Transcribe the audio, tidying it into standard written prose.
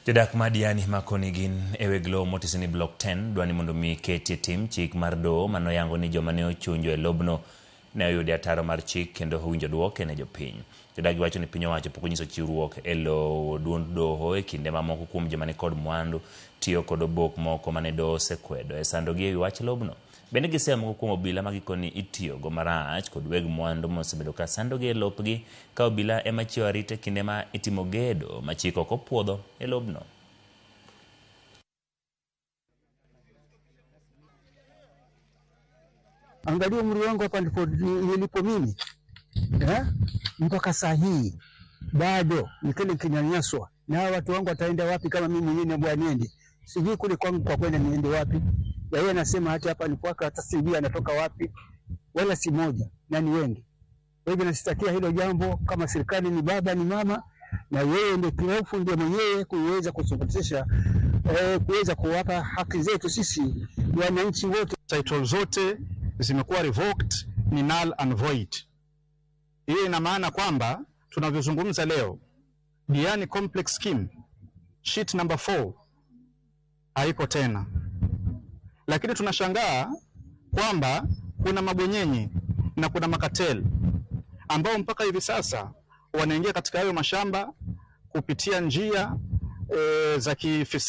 Jodak ma Diani makoni gin e weg lowo motisi ni Block 10 dwa ni mondo mi ketie tim chik mar doho manoyango ni joma ne ochunjo e lobno ne oyude ataro mar chik kendo owinjo duoke ne jopiny. Jodak wacho ni piny owacho pok onyiso chiwruok e lowo duond doho e kinde ma moko kuom joma nikod mwandu tiyo kod obok moko mane doho osekwedo e sandogi ewi wach lobno. Bende giseyo moko kuom obila ma gikoni itiyogo marach kod weg mwandu mosebedo ka sandogi e lopgi ka obila ema chiwo arita e kinde ma itimo gedo ma chik ok opuodho e lobno. Angalia umri wangu hapa ndipo nilipo mimi eh? Mpaka saa hii bado nikile kinyanyaswa na hawa watu wangu wataenda wapi kama mimi mwenyewe naambiwa niende? Sijui kule kwangu kwa kwenda niende wapi. Na yeye anasema hata hapa ni kwake, hata sijui anatoka wapi, wala si moja na ni wengi. Kwa hivyo nasitakia hilo jambo, kama serikali ni baba ni mama, na yeye ndio kirofu, ndio mwenyewe kuweza kusuluhisha kuweza kuwapa haki zetu sisi wananchi wote. Title zote zimekuwa revoked, ni null and void. Hiyo ina maana kwamba tunavyozungumza leo, Diani Complex Scheme sheet number 4 haiko tena, lakini tunashangaa kwamba kuna mabwenyenye na kuna makateli ambao mpaka hivi sasa wanaingia katika hayo mashamba kupitia njia za kifisadi.